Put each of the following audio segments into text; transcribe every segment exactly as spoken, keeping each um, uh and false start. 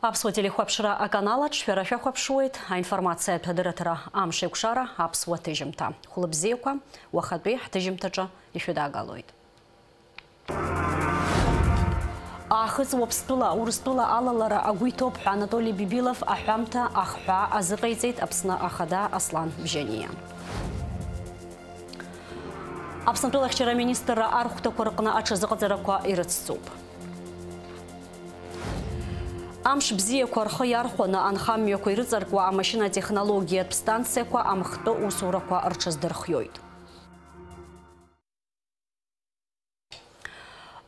Аԥсуа телехәаԥшра аканал аҿы шәара шәахәаԥшуеит, аинформациатә адырраҭара Амшеикәшара аԥсуа ҭыжьымҭа. Хәлыбзиақәа, уахатәи ҳҭыжьымҭаҿы ишәыдаагалоит. Аахыҵ Уаԥстәыла, Урыстәыла алалара агәы иҭоуп ҳәа Анатоли Бибилов аҳәамҭа ахҳәаа азыҟаиҵеит Аԥсны Ахада Аслан Бжьаниа. Аԥснытәылахьчара аминистрра архәҭақәа рҟны аҽазыҟаҵарақәа ирыцҵоуп. Амш бзиақәа рхы иархәаны анхамҩақәа ирыҵаркуа амашьына-технологиатә станциақәа амхтәы усурақәа рҽаздырхиоит.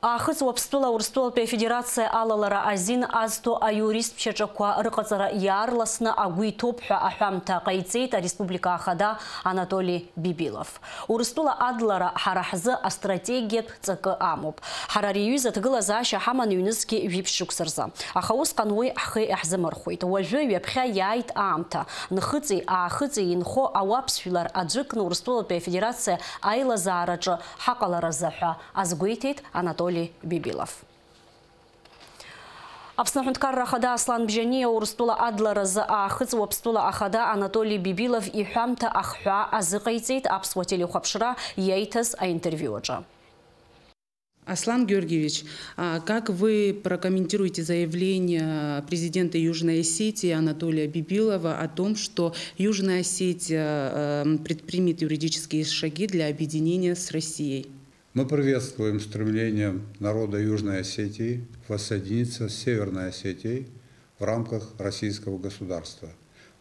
Аахыҵ Уаԥстәыла Урыстәылатәи Афедерациа алалара азин азҭо аиуристтә шьаҿақәа рыҟаҵара иаарласны агәы иҭоуп ҳәа аҳәамҭа ҟаиҵеит ареспублика ахада Анатоли Бибилов. Урыстәыла адлара ҳара ҳзы астратегиатә ҵакы амоуп. Ҳара ари аҩыза аҭагылазаашьа ҳаман ҩнызқьи жәиԥшь шықәса рзы. Аха усҟан уи ҳхы иаҳзымырхәеит. Уажәы ҩаԥхьа иааит аамҭа. Нхыҵи аахыҵи инхо ауаԥс жәлар аӡәыкны Урыстәылатәи Афедерациа аилазаараҿы ҳаҟаларазы ҳәа азгәеиҭеит Анатоли Бибилов. Аԥсны аҳәынҭқарра ахада Аслан Бжьаниа Урыстәыла адларазы Аахыҵ Уаԥстәыла ахада Анатоли Бибилов иҳәамҭа ахҳәаа азыҟаиҵеит аԥсуа телехәаԥшра иаиҭаз аинтервиу аҿы. Аслан Георгиевич, а как вы прокомментируете заявление президента Южной Осетии Анатолия Бибилова о том, что Южная Осетия, эм, предпримет юридические шаги для объединения с Россией? Мы приветствуем стремление народа Южной Осетии воссоединиться с Северной Осетией в рамках российского государства.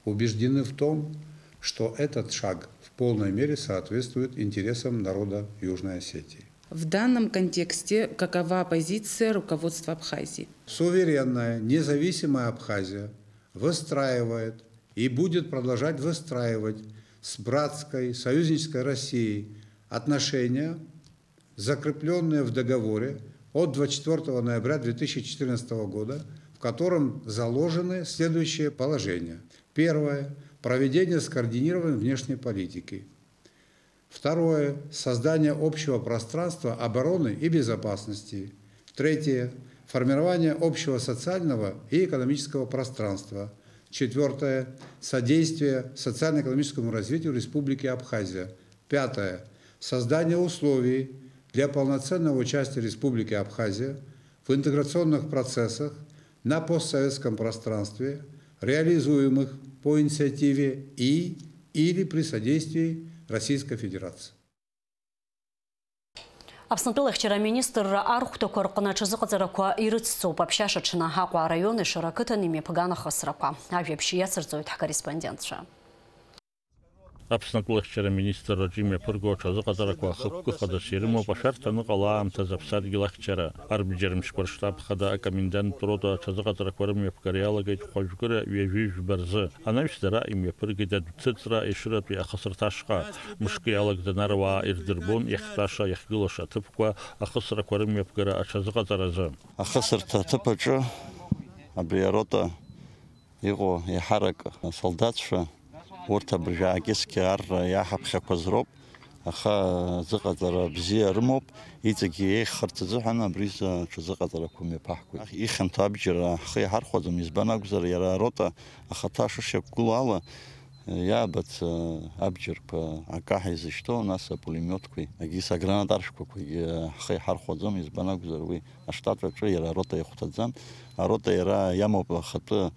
Убеждены в том, что этот шаг в полной мере соответствует интересам народа Южной Осетии. В данном контексте какова позиция руководства Абхазии? Суверенная, независимая Абхазия выстраивает и будет продолжать выстраивать с братской, союзнической Россией отношения, закреплённые в договоре от двадцать четвёртого ноября две тысячи четырнадцатого года, в котором заложены следующие положения. Первое. Проведение скоординированной внешней политики. Второе. Создание общего пространства обороны и безопасности. Третье. Формирование общего социального и экономического пространства. Четвёртое. Содействие социально-экономическому развитию Республики Абхазия. Пятое. Создание условий для полноценного участия Республики Абхазия в интеграционных процессах на постсоветском пространстве, реализуемых по инициативе и или при содействии Российской Федерации. Аԥснытәылахьчара аминистрра архәҭақәа рҟны аҽазыҟаҵарақәа ирыцҵоуп Аԥшьаша аҽны, Аҟәа араион, Ешыра ақыҭан имҩаԥган ахысрақәа. Ажәабжь иацырҵоит ҳкорреспондентцәа. Аԥсны атәылахьчара аминистрраҿы имҩаԥырго аҽазыҟаҵарақәа ахықәкы хадас ирымоуп ашәарҭа аныҟала аамҭазы аԥсадгьыл ахьчара. Арбџьар мшқәа рштаб хада акомендантә рота аҽазыҟаҵарақәа рымҩаԥгара иалагеит хәажәкыра ҩажәи жәба рзы. Анаҩс дара имҩаԥыргеит адәцыҵра Ешыратәи ахысырҭа ашҟа. Мышкы иалагӡаны аруаа ирдырбон иахьтәаша, иахьгылаша аҭыԥқәа ахысрақәа рымҩаԥгара аҽазыҟаҵаразы. Ахысырҭа аҭыԥ аҿы абри арота иҟоу еиҳарак асолдаҭцәа, урҭ абыржәы аакьыскьа арра иаҳаԥхьақәаз роуп, аха зыҟаҵара бзиа рымоуп, иҵегьгьы еиӷьхарц азыҳәан абри изы аҽазыҟаҵарақәа мҩаԥаҳгоит. Ихьанҭоу абџьар ҳхы иҳархәаӡом, избан акәзар, иара арота ахаҭа шышьақәгылоу ала, иаабац абџьарқәа акаҳа изышьҭоу, нас апулемиотқәеи, егьыс агранатаршәқәақәагьы ҳхы иҳархәаӡом, избан акәзар, уи аштат аҿы иара арота ихәҭаӡам. Арота иара иамоуп ахатәы,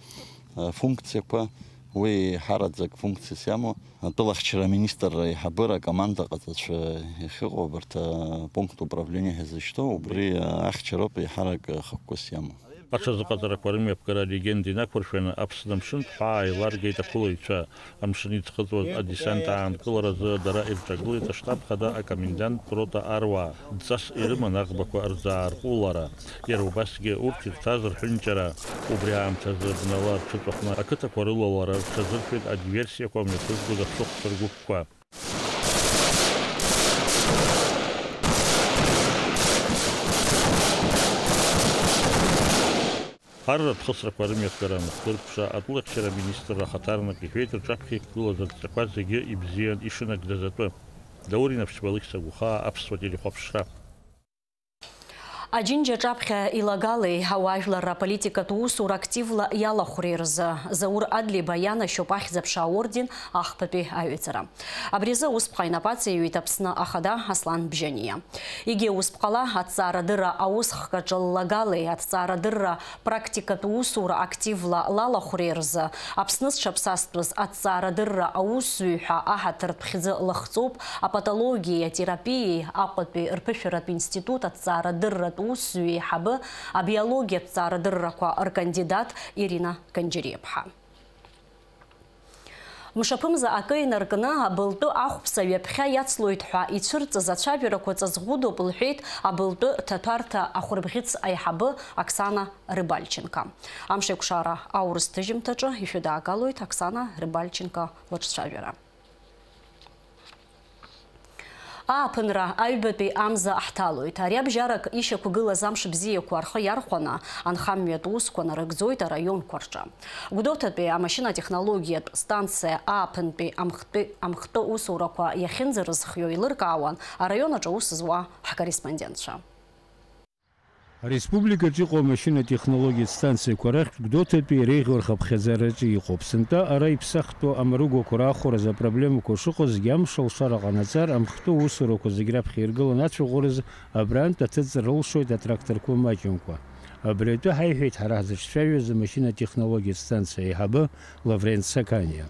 э, функциақәа, уи еиҳараӡак функциас иамоу атәылахьчара аминистрра аиҳабыра акоманда ҟаҵацәа иахьыҟоу абарҭ апункт управление ҳәа изышьҭоу, убри ахьчароуп еиҳарак хықәкыс иамоу. Аҽазыҟаҵарақәа рымҩаԥгара алегенда инақәыршәаны Аԥсны амшынтә ҳәаа еиларгеит ақәылаҩцәа. Амшын иӡхыҵуаз адесант аанкыларазы дара ирҿагылеит аштаб хада акоменданттә рота аруаа. Дҵас ирыман аӷбақәа рзаарҟәылара. Иара убасгьы урҭ ирҭаз рҳәынҷара. Убри аамҭазы бнала рҽыҵәахны ақыҭақәа рылалара рҽазыршәеит адиверсиақәа мҩаԥызгоз аԥшыхәцәа ргәыԥқәа. Арратә хысрақәа рымҩаԥгара аныхгәырԥша, атәылахьчара аминистрра ахаҭарнак иҳәеит, рҿаԥхьа иқәгылаз адҵақәа зегьы ибзиан ишынагӡаз атәы. Даур Инаԥшьба, Алықьса Гәхаа, Аԥсуа телехәаԥшра. Аџьынџь аҿаԥхьа илагалеи ауаажәларра аполитикатә усура активла иалахәреи рзы Заур Адлеиба ианашьоуп Ахьӡ-аԥша аорден ахԥатәи аҩаӡара. Абри азы усԥҟа инапы аҵаиҩит Аԥсны Ахада Аслан Бжьаниа. Егьи усԥҟала аҭҵаарадырра аусхк аҿы ллагалеи аҭҵаарадырра практикатә усура активла лалахәреи рзы Аԥсны зҽаԥсазтәыз аҭҵаарадырра аусзуҩ ҳәа аҳаҭыртә хьӡы лыхҵоуп апатологиеи атерапиеи Аҟәатәи рԥышәаратә институт аҭҵаарадырратә усзуҩ еиҳабы, абиологиатә ҭҵаарадыррақәа ркандидат Ирина Канџьариаԥҳа. Мшаԥымза акы инаркны, абылтәы ахәԥса ҩаԥхьа иацлоит ҳәа ицәырҵыз ацәажәарақәа ҵаҵӷәыдоуп, лҳәеит абылтәы ҭаҭәарҭа ахәырбӷьыц аиҳабы Оксана Рыбальченко. Амшеикәшара аурыс ҭыжьымҭаҿы ишәыдаагалоит Оксана Рыбальченко лыҿцәажәара. Ааԥынра аҩбатәи амза ҳҭалоит. Ари абжьарак ишьақәгылаз амш бзиақәа рхы иархәаны, анхамҩатә усқәа нарыгӡоит араионқәа рҿы. Гәдоуҭатәи амашьынатехнологиатә станциа ааԥынтәи амхтәи, амхтәы усурақәа иахьынӡарызхиоу еилыркаауан араион аҿы аус зуа ҳкорреспондентцәа. Ареспубликаҿы иҟоу амашьынатә технологиатә станциақәа рахьтә Гәдоуҭатәи иреиӷьу рхыԥхьаӡараҿы иҟоуп. Сынтәа ара иԥсахтәу амаругақәа раахәаразы апроблемақәа шыҟоу зегьы амш алшара ҟанаҵар, амхтәы усурақәа зегь раԥхьа иргыланы ацәаӷәаразы абрантә аҭыҵра рылшоит атракторқәа маҷымкәа. Абри атәы ҳаиҳәеит ҳара ҳзыҿцәажәоз амашьынатә технологиатә станциа аиҳабы Лаврент Саканиа.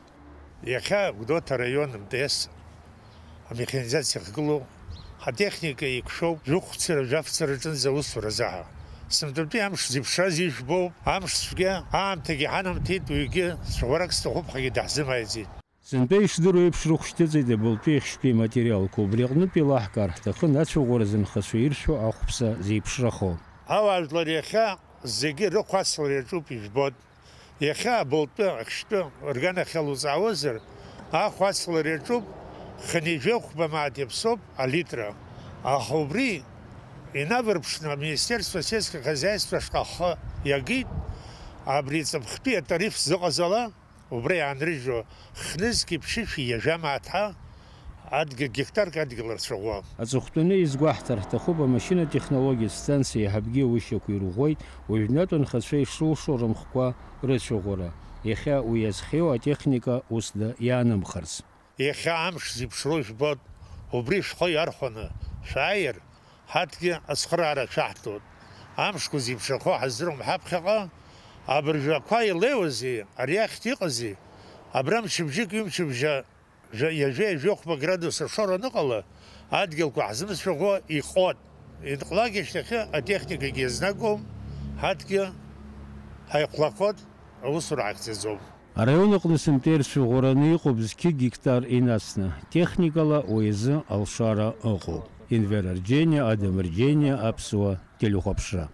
Иахьа Гәдоуҭа араион МТС амеханизациа ахьгылоу ҳатехника еиқәшәоуп, жәохәцара, жәафцара аҿынӡа аусура азаҳа. Сынтәатәи амш зеиԥшраз ижәбоуп, амш цәгьа, аамҭагьы ҳанамҭеит, уигьы цәаӷәарак сҭахуп ҳәагьы даҳзымааиӡеит. Сынтәа ишдыру еиԥш рыхәшьҭыҵит абылтәи ахьшьтәи аматериалқәа, убри аҟнытә еилаҳкаар ҳҭахын ацәаӷәаразы анхацәа иршәу ахәԥса зеиԥшрахо. Ауаажәлар иахьа зегьы рыхә ацлара иаҿуп, ижәбоит. Иахьа абылтәы, ахьшьтәы рганахьала уҵаауазар, ахә ацлара иаҿуп хынҩажәи хәба мааҭ иаԥсоуп алитра. Аха убри инаварԥшны Аминистерство сельского хозяйства ашҟа ҳхы иагеит, абри ҵыԥхтәи атариф зыҟаз ала, убра иаанрыжьуа хнызқьи ԥшьышәи ҩажәа мааҭ ҳәа адгьыл, гектарк адгьыл рцәаӷәа. Аҵыхәтәаны изгәаҳҭар ҳҭахуп, амашьынатә-технологиатә станциа еиҳабгьы аушьақәа ирӷәӷәеит, уажәнатә анхацәа ишрылшо рымхқәа рыцәаӷәара. Иахьа уи иазхиоу атехника усда иаанымхарц. Иахьа амш зеиԥшроу жәбоит, убри шәхы иархәаны шәааир, ҳарҭгьы ацхыраара шәаҳҭоит. Амшқәа зеиԥшрахо ҳаздыруам ҳаԥхьаҟа, абыржәақәа илеиуазеи, ари ахьҭа иҟази, абра мчыбжьык, ҩымчыбжьа Жәа-, ҩажәеи жәохәба градус ашоура аныҟала, адгьылқәа ҳзымцәаӷәо иҟоит. Инҟлак иашьҭахьы атехникагьы иазнагом, ҳарҭгьы ҳаихәлахоит, аусура ҳахьӡаӡом. Араион аҟны сынтәа ирцәаӷәараны иҟоуп зқьы гектар инацны, техникала уи азы алшара ыҟоуп. Инвер Арџьениа, Адам Арџьениа, Аԥсуа телехәаԥшра.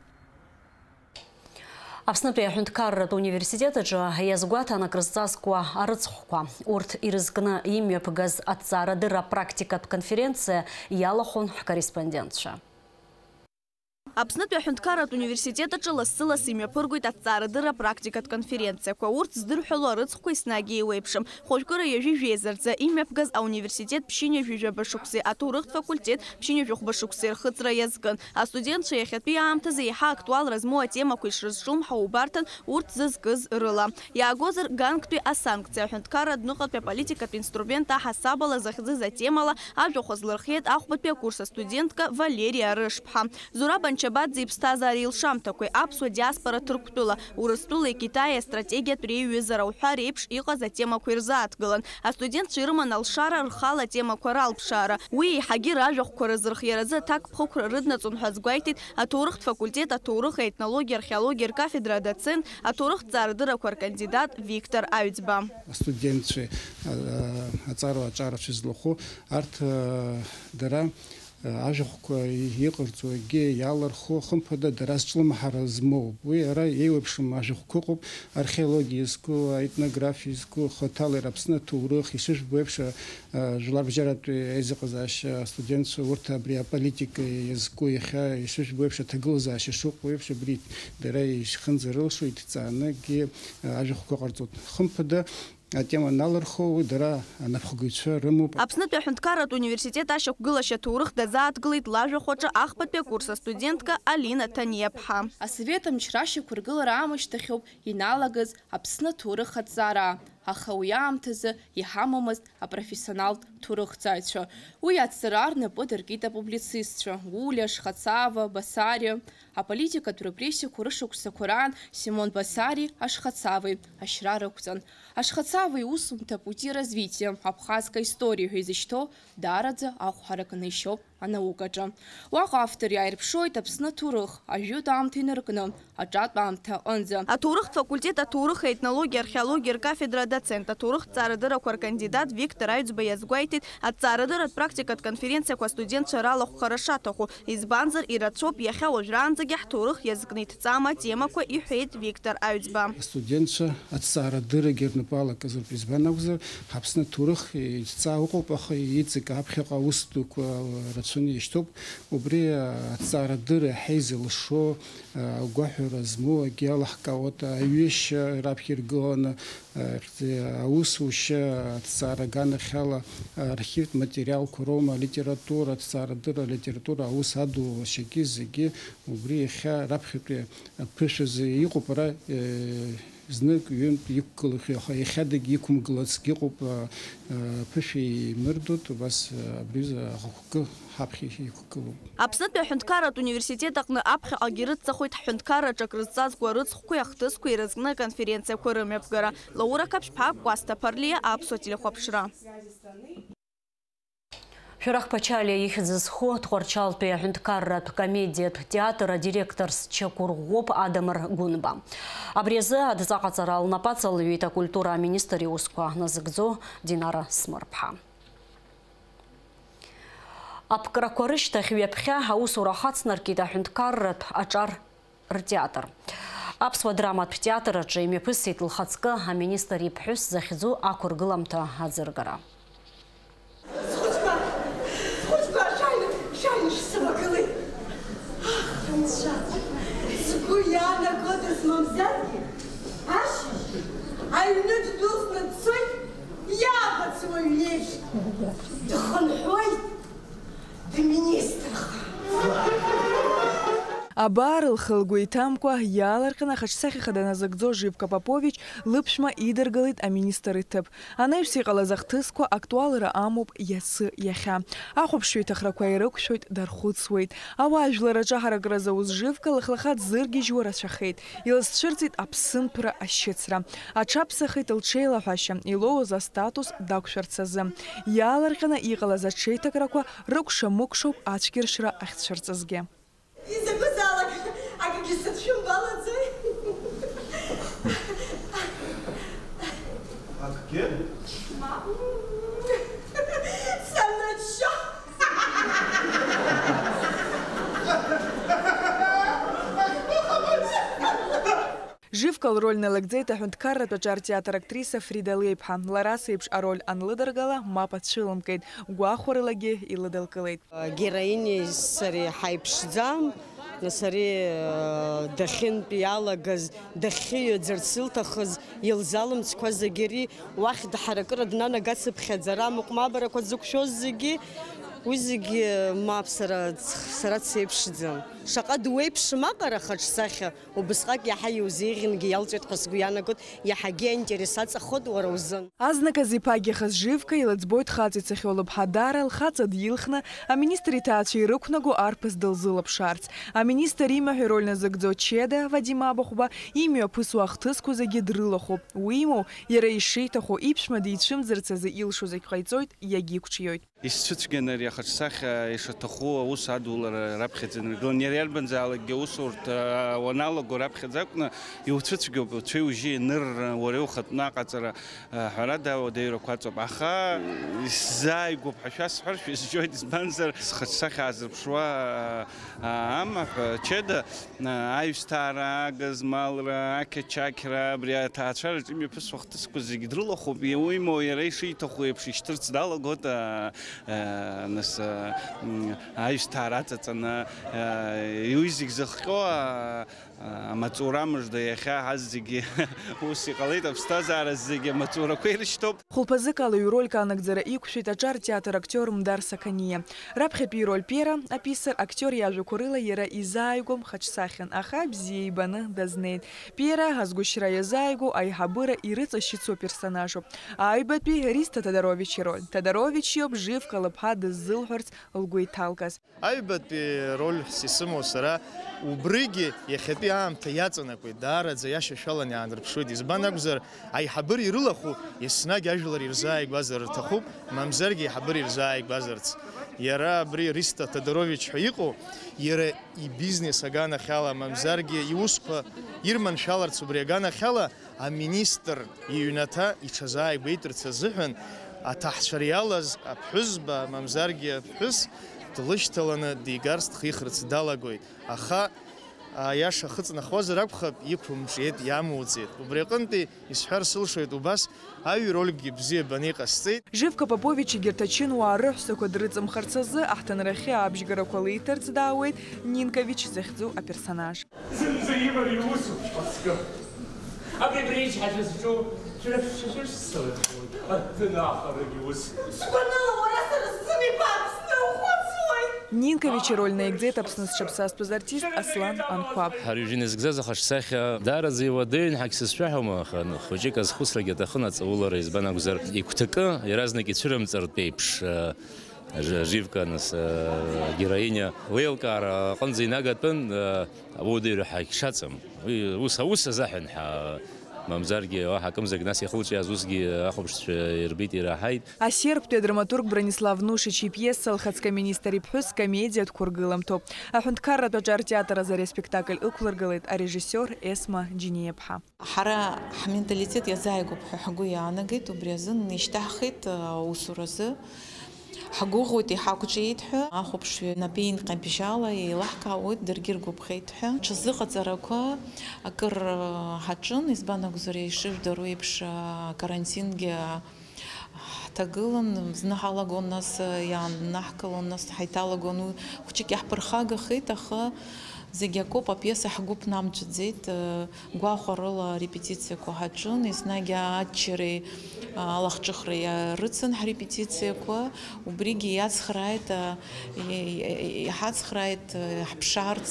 Аԥснытәи аҳәынҭқарратә университет аҿы иазгәаҭан акрызҵазкуа арыцхәқәа. Урҭ ирызкны имҩаԥгаз аҭҵаарадырра практикатә конференциа иалахәын ҳкорреспондентцәа. Аԥснытәи аҳәынҭқарратә университет аҿы лассы-ласс имҩаԥыргоит аҭҵаарадырра практикатә конференциақәа. Урҭ здырҳәало арыцхәқәа еснагь еиуеиԥшым. Хәажәкыра ҩажәи жәеиза рзы имҩаԥгаз ауниверситет ԥшьынҩажәи жәаба шықәсеи аҭоурыхтә факультет ԥшьынҩажәи хәба шықәсеи рхыҵра иазкын. Астудентцәа иахьатәи аамҭазы еиҳа актуалра змоу атемақәа ишрызҿлымҳау убарҭан урҭ зызкыз рыла. Иаагозар, Ганктәи асанкциа аҳәынҭқарра адәныҟатәи аполитикатә инструмент аҳасабала захьӡыз атемала ажәахә азлырхиеит ахәбатәи акурс астудентка Валериа Рышԥҳа. Зураб Анчабаӡе иԥсҭазаареи илшамҭақәеи, аԥсуа диаспора Ҭырқәтәыла, Урыстәылеи Китаии астратегиатә реиҩызара уҳәа реиԥш иҟаз атемақәа ирзааҭгылан. Астудентцәа ирыман алшара рхала атемақәа ралԥшаара. Уи еиҳагьы ражәахәқәа рызырхиаразы аҭакԥхықәра рыднаҵон ҳәа азгәеиҭеит аҭоурыхтә факультет аҭоурых, аетнологиа, археологиа ркафедра адоцент, аҭоурыхтә ҵаарадыррақәа ркандидат Виктор Аҩӡба. Астудентцәеи, а, аҵарауаа аҿарацәа злахәу арҭ, а, дара, а, ажәахәқәа иҟарҵо, акгьы иалархо, хымԥада, дара зҿлымҳара змоуп. Уи ара еиуеиԥшым ажәахәқәа ыҟоуп, археологиа иазку, аетнографиа иазку, хаҭала Аԥсны аҭоурых, ишыжәбо еиԥш, а, жәларбжьаратәи аизыҟазаашьа астудентцәа урҭ абри аполитика иазку иахьа ишыжәбо еиԥш аҭагылазаашьа шыҟоу еиԥш абри дара ишхынӡарылшо иҭҵаанагьы, а, ажәахәқәа ҟарҵоит. Хымԥада, атема аналырхуа, уи дара анапхгаҩцәа рымоуп. Аԥснытәи аҳәынҭқарратә университет ашьақәгылашьа аҭоурых дазааҭгылеит лажәахә аҿы ахԥатәи акурс астудентка Алина Ҭаниаԥҳа. Асовет амчра ашьақәыргылара аамышьҭахьоуп иналагаз Аԥсны аҭоурых аҭҵаара, аха уи аамҭазы иҳамамызт апрофессионалтә ҭоурыхҭҵааҩцәа. Уи аҭҵаара рнапы дыркит апублицистцәа Гәлиа, Ашхацава, Басариа. Аполитикатә репрессиақәа рышықәсақәа раан Симон Басариеи Ашхацавеи ашьра рықәҵан. Ашхацава иусумҭа «Пути развития: абхазская история» ҳәа изышьҭоу даараӡа ахә ҳаракны ишьоуп анаукаҿы. Уаҟа автор иааирԥшуеит Аԥсны аҭоурых, ажәытә аамҭа инаркны аҿатә аамҭа аҟынӡа. Аҭоурыхтә факультет аҭоурых, аетнологиа, археологиа ркафедра адоцент, аҭоурыхтә ҵаарадыррақәа ркандидат Виктор Аҩӡба иазгәеиҭеит, аҭҵаарадырратә практикатә конференциақәа астудентцәа ралахәхара шаҭаху, избанзар, ирацәоуп иахьа уажәраанӡагьы ҳҭоурых иазкны иҭҵаам атемақәа, иҳәеит Виктор Аҩӡба. Астудентцәа аҭҵаарадыррагьы рнапы алакызароуп, избан акәзар, Аԥсны аҭоурых иҭҵаа ыҟоуп, аха иҵегь аԥхьаҟа аус дуқәа рацәаны ишьҭоуп. Убри аҭҵаарадырра иаҳа изылшо, агәаҳәара змоу акгьы алаҳкаауеит, аҩышьа раԥхьа иргыланы, аусушьа аҭҵаара аганахьала архивтә материалқәа роума, алитература, аҭҵаарадырра, алитература аус адулашьагьы зегьы убри иахьа раԥхьатәи аԥышәазы иҟоуп, ара, знык, ҩынтә иқәгылахьоу, аха иахьадагь иқәымгылацгьы ыҟоуп, а, а, ԥышәа еимырдоит, убас, а, абри аҩыза ахықәкы ҳаԥхьа иқәгылоуп. Аԥснытәи аҳәынҭқарратә университет аҟны аԥхьаҟагьы ирыццахоит ҳҳәынҭқарраҿы акрызҵазкуа рыцхәқәеи ахҭысқәеи ирызкны аконференциақәа рымҩаԥгара. Лаура Қаԥшьԥҳа, Кәасҭа Ԥарлиа, Аԥсуа телехәаԥшра. Шәарах Ԥачалиа ихьӡ зху Тҟәарчалтәи аҳәынҭқарратә комедиатә театр адиректорс дшьақәырӷәӷәоуп Адамыр Гәынба. Абри азы адҵаҟаҵара лнапы аҵалҩит акультура аминистр иусқәа назыгӡо Динара Смырԥҳа. Аԥкрақәа рышьҭахь ҩаԥхьа аусура ахацнаркит аҳәынҭқарратә аҿар ртеатр. Аԥсуа драматә театр аҿы имҩаԥысит лхаҵкы аминистр иԥҳәыс захьӡу ақәыргыламҭа аӡыргара. Схәыҷқәа, схәыҷқәа, шәааины, шәааины шәсывагылеи. Ах, анцәа, сгәы иаанагодаз мамзаргьы, ашьыжь аҩны ддәылҵны дцоит, иаабац уаҩ иеиԥш, дхынҳәуеит. Дминистрха. Абар, лхы лгәы иҭамкәа, иаалырҟьаны ахаҿсахьа хада назыгӡо Живка Попович лыԥшәма идыргылеит аминистр иҭыԥ. Анаҩс иҟалаз ахҭысқәа актуалра амоуп иацы иахьа. Ахәаԥшҩы иҭахрақәа ирықәшәоит, дархәыцуеит. Ауаажәлар аҿаҳаракра зауз Живка лыхлаха дзыргьежьуа рацәахеит. Илызцәырҵит аԥсымҭәра ашьыцра. Аҽаԥсахит лҽеилаҳәашьа, илоуз астатус дақәшәарц азы. Иаалырҟьаны иҟалаз аҽеиҭакрақәа рыкәша-мыкәшоуп ацәгьаршра ахьцәырҵызгьы. Изакәызаалак акгьы сыдшәымбалаӡои? Акгьы? Мап. Саныччо. Живка лроль налыгӡеит аҳәынҭқарратә аҿар театр актриса Фрида Леиԥҳа. Лара ас еиԥш ароль анлыдыргала, мап ацәылымкит, гәахәаралагьы илыдылкылеит. Героинеи сареи ҳаиԥшӡам, нас ари, э, дахьынтә иалагаз, дахьхьиҩаӡарц илҭахыз, илзалымҵқәаз зегьы ари уахь дҳаракыра днанагацыԥхьаӡа, рамыҟә мабарақәа дзықәшәоз зегьы, уи зегьы мап, сара, сара дсеиԥшӡам. Шаҟа дуеиԥшым аҟара хаҿсахьа, Убысҟак иаҳа иузеиӷьынгьы иалҵуеит ҳәа сгәы иаанагоит, иаҳагьы аинтерес аҵахоит уара узын. Азныказ иԥагьахаз Живка илыӡбоит хаҵа ицахьоу лыԥҳа Дара лхаҵа дилхны, аминистр иҭаацәа ирықәнаго арԥыс дылзылаԥшаарц. Аминистр имаҳә ироль назыгӡо Чеда Вадим Абахәба имҩаԥысуа ахҭысқәа зегьы дрылахәуп. Уимоу, иара ишиҭаху, иԥшәма дицәымӡырц азы илшо зегь ҟаиҵоит, иагьиқәҿиоит. Исцәыцәгьан ари ахаҿсахьа ишаҭаху аус адулара раԥхьаӡа инаргылан. Иара иарбанзаалакгьы аусурҭа уаналаго раԥхьаӡа акәны иуцәыцәгьоуп, уцәеи-ужьи ианырра, уара иухатәны аҟаҵара, ҳәарада, ауадаҩрақәа аҵоуп. Аха исзааигәоуп ҳәа шәасҳәар шәызжьоит, избанзар, схаҿсахьа аазырԥшуа амаҳә, Чеда, аҩсҭаара, агызмалра, ақьачақьра, абри аҭаацәараҿы имҩаԥысуа ахҭысқәа зегьы дрылахәуп, уимоу иара ишиҭаху еиԥш ишьҭырц далагоит, а, а, нас, а, м, аҩсҭаара аҵаҵаны, а, Уи зегь зыхҟьо, а, амаҵура мыжда, иахьа ҳазегьы ус иҟалеит, аԥсҭазаара зегьы амаҵурақәа ирышьҭоуп. Хәылԥазык ала иҩ-рольк анагӡара иқәшәеит аҿар театр актиор Мдар Сақаниа. Раԥхьатәи ироль Пиера аписар актиор иажәақәа рыла иара изааигәам хаҿсахьан, аха бзиа ибаны дазнеит. Пиера ҳазгәышьра иазааигәоу аиҳабыра ирыҵашьыцуа персонажуп. Аҩбатәи Ристо Тодорович ироль. Тодорович иоуп Живка лыԥҳа дыззылҳәарц лгәы иҭалгаз. Аҩбатәи рольс исымоу сара убригьы иахьатәи аамҭа иаҵанакуеит, даараӡа иашьашәалан иаанарԥшуеит, избан акәзар, аиҳабыра ирылахәу еснагь ажәлар ирзааигәазар рҭахуп, мамзаргьы аиҳабыра ирзааигәазарц. Иара абри Ристо Тодорович ҳәа иҟоу, иара ибизнес аганахьала, мамзаргьы иусқәа ирманшәаларц убри аганахьала, аминистр иҩнаҭа иҽазааигәеиҭарц азыҳәан, аҭаҳцәа иалаз аԥҳәызба, мамзаргьы аԥҳәыс, длышьҭаланы дигарц, дхихырц далагоит. Аха, аиаша ахы ҵнахуазар акәхап, иқәымҿиеит, иамуӡеит. Убри аҟынтәи исҳәар сылшоит убас, аҩ-рольгьы бзиа баны иҟасҵеит. Живка Попович егьырҭ ачынуаа рыҳәсақәа дрыҵымхарц азы аҳҭынрахьы абжьгарақәа лиҭарц даауеит Нинкович захьӡу аперсонаж. Зынӡа имариоу усуп ҳәа сгәы. Абри абри ичҳашьа зҿу шәара шәцәажәарц салагоит. Аҭынааҟарагьы ус. Сгәаныла уара сара сзын иԥа Аԥсны ухәыцуеит! Нинкович ироль наигӡеит Аԥсны зҽаԥсазтәыз артист Аслан Анқәаб. Ҳара ҩажәа иназкӡаз ахаҿсахьа даараӡа иуадаҩын ҳәагь сызшәаҳәом, аха хәыҷык азхәыцрагьы аҭахын аҵаулара, избан акәзар, игәҭакы иаразнак ицәырымҵартә еиԥш, Ж-, Живка, нас, э, героиня леилкаара аҟынӡа инагатәын, э, ауадаҩра ҳагьшаҵам. Уи ус аус азыҳәан ҳа-, мамзаргьы уаҳа акымзарак нас иахылҿиааз усгьы ахәаԥшцәа ирбеит, ираҳаит. Асербтәи адраматург Бронислав Нушич ипиеса Лхаҵкы аминистр иԥҳәыс комедиатә қәыргыламҭоуп. Аҳәынҭқарратә аҿар театр азы ари аспектакль ықәлыргылеит арежиссиор Есма Џьениаԥҳа. Ҳара ҳменталитет иазааигәоуп ҳәа ҳгәы иаанагеит, убри азын ишьҭаҳхит аусуразы. Ҳгәыӷуеит, иҳақәҿиеит ҳәа, ахәаԥшҩы напеинҟьабжьала еилаҳкаауеит, даргьы ргәаԥхеит ҳәа. Ҽазыҟаҵарақәа акыр ҳаҿын, избан акәзар, ишыжәдыруа еиԥш, акарантингьы ҳҭагылан, зны ҳалагон, нас иаанаҳкылон, нас ҳаиҭалагон, уи хәыҷык иаҳԥырхагахеит, аха зегь акоуп, апиеса ҳгәы ԥнамҵәаӡеит, гәахәарыла арепетициақәа ҳаҿын, еснагь аччареи алахҿыхреи рыцын ҳрепетициақәа, убригьы иацхрааит, иҳацхрааит ҳԥшаарц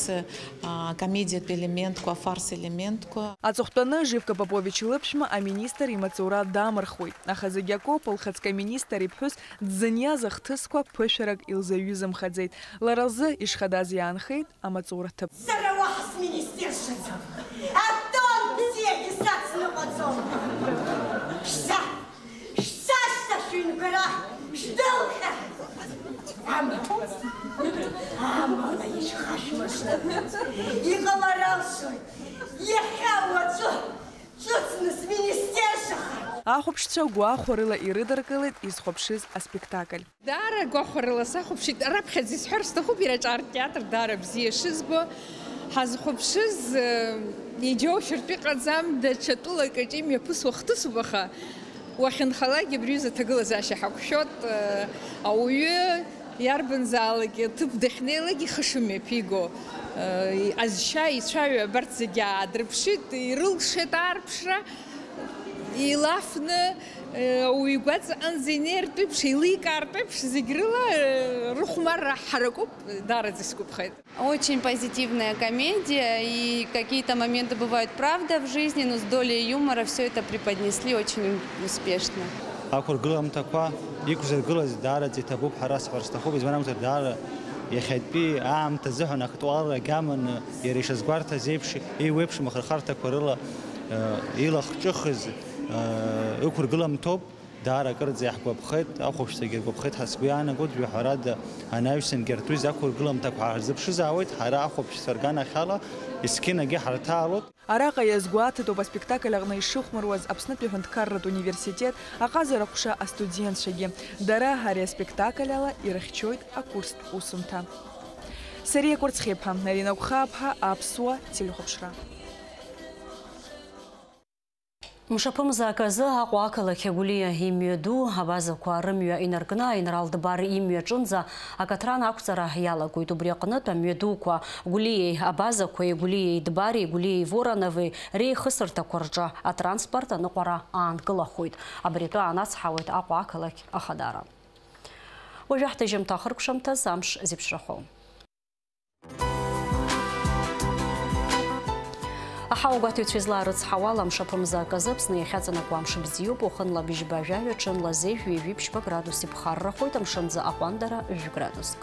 акомедиатә елементқәа, афарс елементқәа. Аҵыхәтәаны Живка Попович лыԥшәма аминистр имаҵура дамырхуеит, аха зегь акоуп, лхаҵкы аминистр иԥҳәыс дзыниаз ахҭысқәа ԥышәарак илзаҩызамхаӡеит. Лара лзы ишхадаз иаанхеит амаҵура ҭыԥ. Сара уаҳа сминистершаӡам, атон бзиагьы сацныҟәаӡом. Шәца, шәца шьҭа шәыҩнқәа рахь, шәдәылҟьа! Амала, амала ишәхашәмыршҭын, иҟалар алшоит, иахьа уаҵәы. Ҿыцны сминистершахар! Ахәаԥшцәа гәахәарыла ирыдыркылеит изхәаԥшыз аспектакль. Даара гәахәарыла сахәаԥшит, раԥхьаӡа исҳәар сҭахуп, иара аҿар театр даара бзиа шызбо. Ҳазхәаԥшыз, э, иџьоушьартә иҟаӡам, даҽа тәылак аҿы имҩаԥысуа хҭысуп, аха уахьынхалакгьы абри аҩыза аҭагылазаашьа ҳақәшәот, э, ауаҩы Иарбанзаалак аҭыԥ дахьнеилак ихы шымҩаԥиго, э, азшьа ицәаҩа абарҭ зегьы аадрыԥшит, ирылшеит аарԥшра, илафны, э, уи игәаҵаҟынӡа инеиртә еиԥш, еиликаартә еиԥш, зегь рыла, э, рыхәмарра ҳаракуп, даараӡа исгәаԥхеит. Очень позитивная комедия, и какие-то моменты бывают, правда, в жизни, но с долей юмора всё это преподнесли очень успешно. Ақәыргыламҭақәа иқәзыргылаз даараӡа иҭабуп ҳәа расҳәар сҭахуп, избан акәзар, даара иахьатәи аамҭа азыҳәан актуалрагь аманы, иара ишазгәарҭаз еиԥш, еиуеиԥшым ахырхарҭақәа рыла, э, илахҿыхыз, э, ықәыргыламҭоуп. Даара акырӡа иаҳгәаԥхеит, ахәаԥшцәагьы ргәаԥхеит ҳәа сгәы иаанагоит, жәаҳәарада, анаҩсангьы арҭ уи зақәыргылам ҭакқәа ҳарзыԥшызаауеит, ҳара ахәаԥшцәа рганахьала есқьынагьы ҳарҭаалоит. Араҟа иазгәаҭатәуп аспектакль аҟны ишыхәмаруаз Аԥснытәи аҳәынҭқарратә университет аҟазара ҟәша астудентцәагьы. Дара ари аспектакль ала ирыхьчоит акурстә усумҭа. Сариа Кәарцхьиԥҳа, Арина Гәхааԥҳа, Аԥсуа телехәаԥшра. Мшаԥымзак азы Аҟәа ақалақь Гәлиа имҩаду абазақәа рымҩа инаркны аинрал Дбар имҩаҿынӡа акатран ақәҵара иалагоит. Убри аҟнытә амҩадуқәа Гәлиеи абазақәеи, Гәлиеи Дбари, Гәлиеи Воронови реихысырҭақәа рҿы атранспорт аныҟәара аанкылахоит. Абри атәы аанацҳауеит Аҟәа ақалақь Ахадара. Уажәы ҳҭыжьымҭа ахыркәшамҭаз амш зеиԥшрахо. Аҳауагәаҭаҩцәа излаарыцҳауала, мшаԥымза аказы Аԥсны иахьаҵанакуа амш бзиоуп, уахынла быжьба жәаҩа, ҽынла зежә, ҩажәи ԥшьба градус иԥхаррахоит, амшынӡы аҟәандара жәградуск.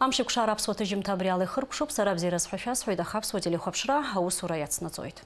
Амшеикәшара аԥсуа ҭыжьымҭа абри ала ихыркәшоуп. Сара абзиара сҳәашәа сҳәоит, аха аԥсуа телехәаԥшра аусура иацнаҵоит.